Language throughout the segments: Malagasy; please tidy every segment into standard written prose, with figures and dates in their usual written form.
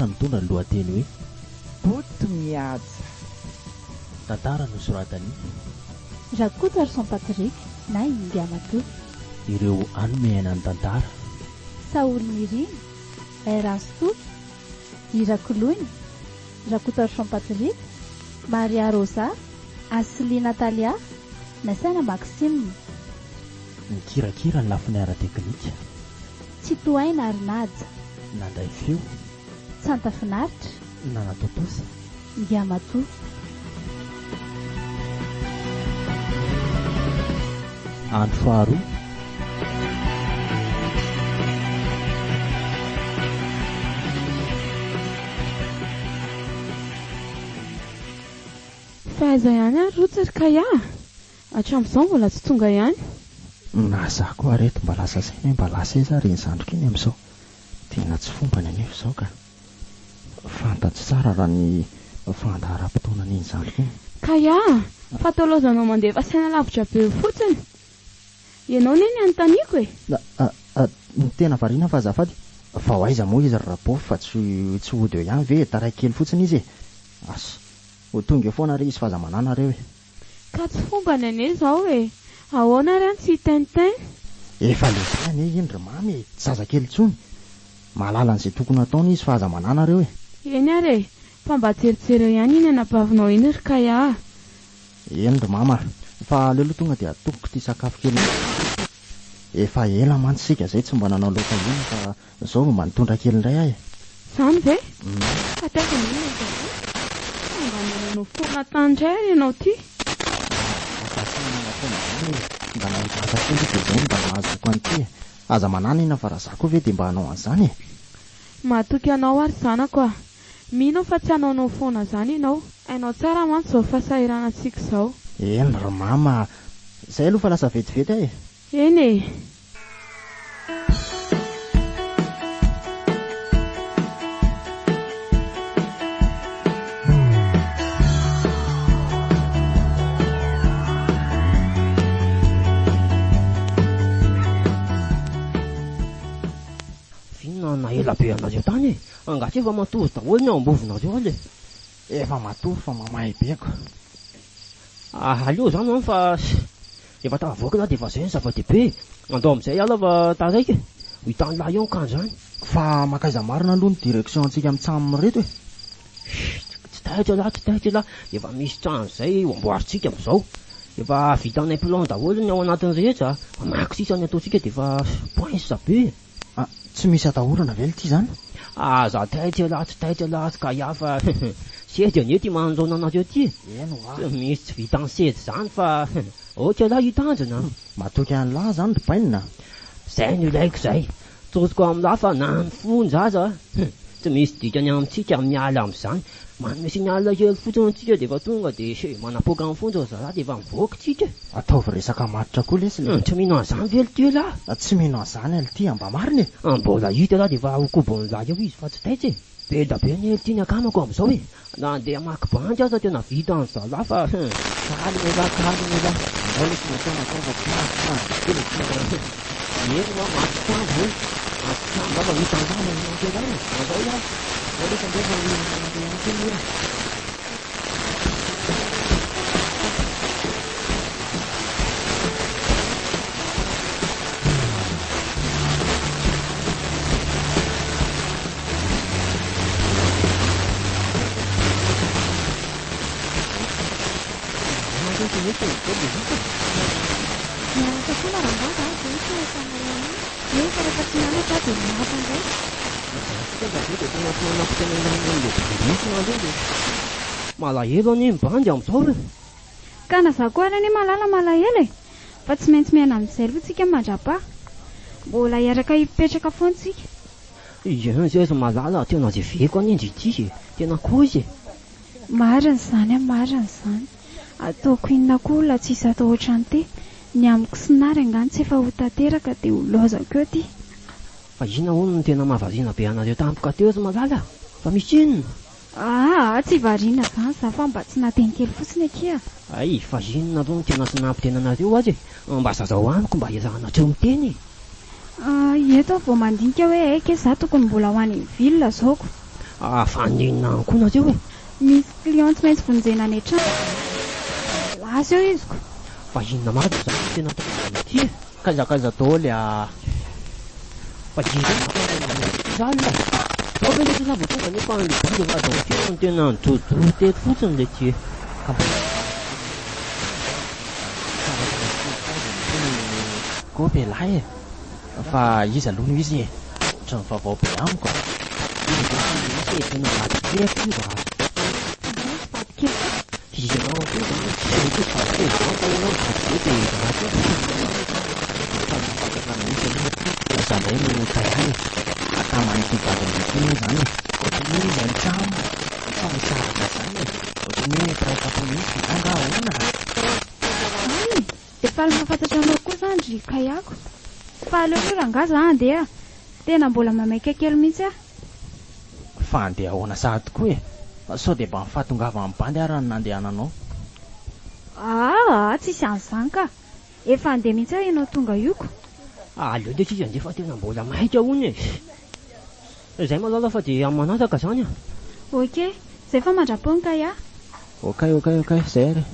Tantara mitondra ny lohateny hoe. Boto mihaja. Tantara nosoratan'i. Rakotoarison Patrick na i Ingiamatoa. Ireo hanome aina ny tantara. Saholy Nirina, RH Toky, Irakoloina, Rakotoarison Patrick, Maria Rosa, Asli Natalia, Nasaina Maxime. Nikirakira ny lafiny ara-teknika. Tsitohaina ary Naja. Nandray feo. Tsanta finaritra. Nanatontosa. Ngiamatoa. Andro faharoa. Fa aiza ihany ary rotsy ry Kaya a? Hatramin'izao mbola tsy tonga ihany. Na za koa ary eto mba lasa saina hoe mba lasa aiza ary iny zandriko iny amin'izao. Tena tsy fombany anefa izao ka. Fantatro tsara raha ny fandaharam-potoanan'iny zandriko iny. Kaya a! Fa toa laozanao mandefa saina lavitra be eo fotsiny. Ianao anie ny anontaniako e! Ny tena variana fa azafady. Fa ho aiza moa izy ry Rabofy fa tsy tsy hody eo ihany ve e? Taraiky kely fotsiny izy e! Asa. Ho tonga eo foana re izy fa aza manahy nareo e! Ka tsy fombany anie izao e! Ahoana ary an tsy hi-tintin? Efa lehibe anie iny ry mamy e! Tsy zazakely intsony! Mahalala an'izay tokony hataony izy fa aza manahy nareo e! Eny ary e! Fa mba jerijereo ihany iny anabavinao iny ry Kaya a! Eny ry mama a! Fa aleo aloha tonga dia atokoko ity sakafo kely ity. Efa ela mantsy isika izay tsy mba nanao laoka iny fa izao vao mba nitondra kely indray aho e! Izany ve? Fa taiza no inona izany? Fa mba nanaonao foana tany indray ary ianao ity? Mba nanao foana izany e! Mba nahita asa kely dia izay no mba nahazoako an'ity e! Aza manana inona fa raha za koa ve dia mba hanao an'izany e! Matoky anao aho ry zanako a! Mino aho fa tsy hanaonao foana izany ianao. Hainao tsara mantsy izao fahasahiranantsika izao. Eny ry mama a! Izay aloha fa lasa vetivety aho e! Eny e! F'inona no naha-ela be anareo tany e? Angaha tsy efa matory daholo ny ao am-bovonareo aly e? Efa matory fa mamay be ko. Aleo izany an fa efa tafavoaka za dia efa zay ny zava-dehibe e! Andao amin'izay hiala fa taraiky e! Ho hitan'lah eo ny kandra any. Fa mankaiza marina aloha ny direction antsika mitsam ireto e? Chut! Tsy taitra lah, tsy taitra lah, efa misy trano izay ho amboarintsika amin'izao. Efa vitanay plan daholo ny ao anatiny rehetra a! Mamaky sisa ny ataontsika dia efa poince be e! Ah, tsy misy atahorana ve lty zany? Aza taitra elah, tsy taitra elah ry Kaya fa sedy anie ty manoloana anareo ty e! Eny hoa. Tsy misy tsy vitan'ny sedy zany fa ok elah hitandrina an! Matoky an'lah zany ry bainina a! Zay no ilaiko zay! Tsoriko amin'lah fa na ny fonja aza tsy misy dikany amintsika miala amin'izany. Manome signal kely fotsiny tsika dia efa tonga dia manapoaka ny fonja ry zalahy dia efa mivoaka tsika e! Ataovy resaka matotra koa lesy le. Tsy mino an'izany ve lty elah? Tsy mino an'izany lty mba marina e! Mbola hita elah dia efa ho kobon'lah eo izy fa tsy taitra e! Be da be anie lty ny akamako amin'izao e! Na andeha hamaky bandy aza tena vitan'ny zalahy fa calme elah calme elah! Andao lesy ny ataona atao fa tsy maty Eny hoa maty tsambo e! Maty tsambo fa hitan'lah ny an'lah e! Andao elah! Andao lesy andeha fa ho andeha ihany koa ny ora. Mianatra foana rangahy za zay tsy efa manao an'iny nefa rehefa tsy mianatra aho dia miasa indray. Malahelo anie ny bandy amin'izao e! Ka na za koa ary anie malala malahelo e! Fa tsy maintsy miaina amin'izay aloha tsika mandrapaha. Mbola hiaraka hipetraka foana tsika. Ien zay ry malala a, tena reveko anie ndry ity e! Tena kozy e! Marina izany an, marina izany. Ataoko inona koa olona tsisy atao ohatran'ity. Ny amiko sy Nary angano tsy efa ho tanteraka dia ho laozako eo ity. Fa inona hono no tena mahavariana be anareo tampoka teo ry malala? Fa misy inona? Aa tsy variana zany za fa mba tsy nateny kely fotsiny akia. Hay, fa inona aloha no tena tsy nampiteny anareo azy e? Mba zazao amiko mba iarahanareo miteny e! Eto aho vao mandinika hoe hay kay za tokony mbola ho any ville zao ko. Ah, fa nenina any koa nareo e! Misy client tsy maintsy vonjena any an-trano. Lasa eo izy ko. Fa inona marina izany no tena ataonareo ity e? Kaiza kaiza daholo ah! Fa jereo fa alina e! Zao ve lesy sa vao tonga nefa ny bandy efa azo teo no tena nijorojoro teto fotsiny le ty e! Ka mba Kopy elah e! Fa iza aloha no izy e? Ohatran'ny vaovao be amiko a! Iza ve no izy e? Tena vadikely io a! Vadikely koa? Ianao koa izany tsy mety hoe vadikely izany fa ianao mivady be dia ratsy Fa mahafantatra mihitsy aloha fa izaho indray no Kayah e! Akaman'ity vadin'ity ity moa izany e! Ohatran'ny hoe izy an-trano tsy misaraka izany e! Ohatran'ny hoe mpiray tampo mihitsy na angaha ahoana? Hay! Dia faly mahafantatra anao koa izany ry Kayako. Fa aleo aloha rangahy za handeha a! Tena mbola maimaika kely mihitsy aho. Fa handeha ahoana sahady koa e? Sao dia mba ny fahatongavan'ny bandy ara no nandehananao? Aa tsisy an'izany ka! Efa handeha mihitsy aho ianao tonga io ko! Aleo ndraiky izy handeha fa tena mbola maika hono e! Zay malala fa dia amin'ny manaraka zany a! Ok, zay fa mandra-peo ny kay a! Ok ok ok, zay ary e!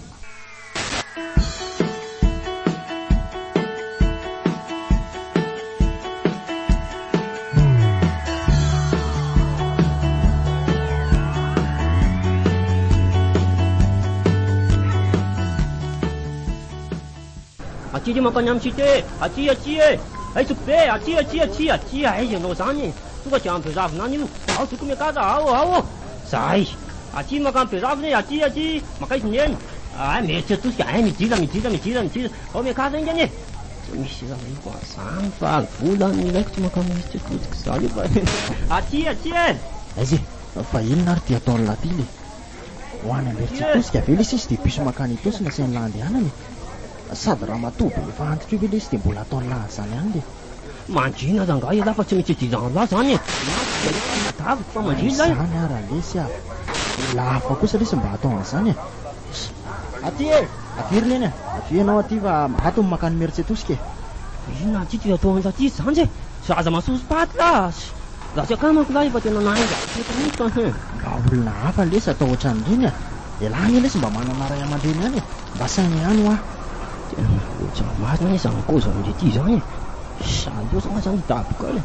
Aty ry mankany amin'ny cité e! Aty aty e! Hay zoky be! Aty aty aty aty! Aiza ianao izany e? Tonga dia any Beravina any io! Ao zoky miakatra! Ao ao! Zahay! Aty mankany Beravina e! Aty aty! Mankaiza neny? Hay mety atosika! Hay midira midira midira midira! Ao miakatra haingana e! Tsy misy ilàko an'izany fa ny vola no ilaiko tsy mankany amin'ny cité atosika izany io fa Aty aty e! Aiza e? Fa inona ary ity ataon'i Lapily e? Ho any Amberitsitosika ve lesy izy dia bus mankany Itaosy no asain'lah andehanana e? Sady ramatoa be efa antitra io ve lesy dia mbola ataon'lah an'izany ihany le? Mangina rangahy elah fa tsy misy idiran'lah zany e! Tadaviko fa mangina e! Izany ara lesy a! Olona hafa kosa lesy mba atao an'izany e! Aty e! Avia ry neny a! Avia ianao aty fa ato ny mankany Imerintsiatosika e! Inona aty ty atao an'lah ty zany e! Zaza masoso paty lah! Ratsy akamako lahy fa tena nahainga teto mihitsy fa hein. Mba olona hafa lesy atao ohatran'ireny a! Elah anie lesy mba manana ray aman-dreny ihany e! Mba saina ihany hoa! Tena ohatran'ny marina anie izany cause-ndry ity izany e! Aleo za zany hidaboka any e!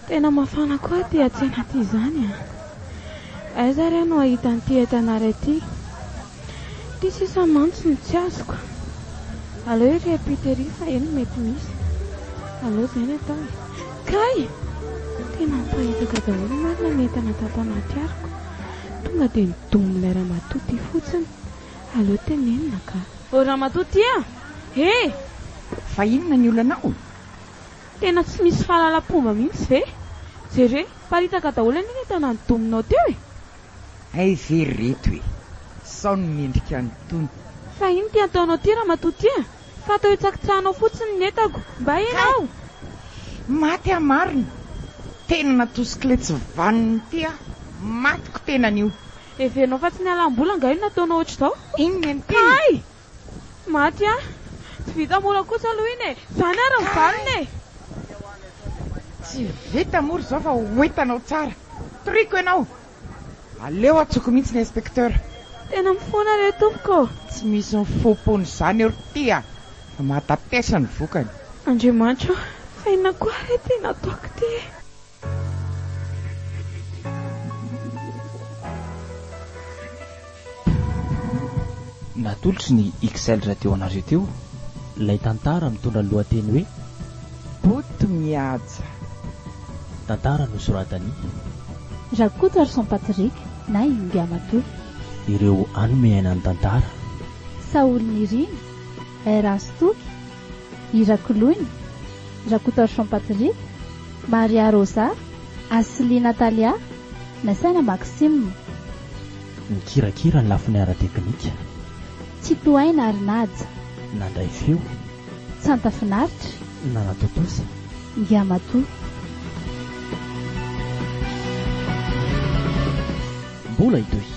Tena mafana koa aty an-tsena aty izany a! Aiza ary aho no hahita an'ity entana iray ity? Ity sisa mantsy no tsy azoko. Aleo ery ampita ery fa eny mety misy. Aleo izay no atao e. Kay! Tena miparitaka daholo marina ny entana tato anaty haroko. Tonga dia nidomin'ilay ramatoa ity fotsiny. Aleo tenenina ka. Ô ramatoa ty a! He! Fa inona ny olanao? Tena tsy misy fahalalam-pomba mihitsy ve? Jereo, miparitaka daholo anie ny entana nidominao teo e! Hay ve ry reto e! Sao ny mendrika an'itony. Fa ino ty ataonao ty ramatoa ty a? Fa atao hitsakitsahanao fotsiny ny entako. Mba Kay! ianao! Maty aho marina! Tena natosik'ilay tsy vanona ity aho! Matiko tena an'io! Heverinao fa tsy nialam-bola angaha io nataonao ohatr'izao? Inona ny teny? Kay! Maty aho! Tsy vita mora kosa aloha iny e! Izany ary ny valiny e! Tsy vita mora izao fa ho hitanao tsara! Toriko ianao! Aleo antsoiko mihitsy ny inspecteur. Tena mifona re tompoko ô! Tsy misy mifompona izany eo ry ty a! Fa mahatapitesa ny vokany. Andriamanitra ô! Fa inona koa re ity nataoko ity e! Natolotry ny XL Radio anareo teo ilay tantara mitondra ny lohateny hoe. Boto mihaja. Tantara nosoratan'i. Rakotoarison Patrick na i Ingahy Matoa. Ireo hanome aina ny tantara. Saholinirina, Raso Toky, Irakoloina, Rakotoarison Patrick, Maria Rosa, Asli Natalia, Nasaina Maxime. Nikirakira ny lafiny ara-teknika. Tsitohaina ary Naja. Nandray feo. Tsanta Finaritra. Nanatontosa. Ingahy Matoa. Mbola hitohy.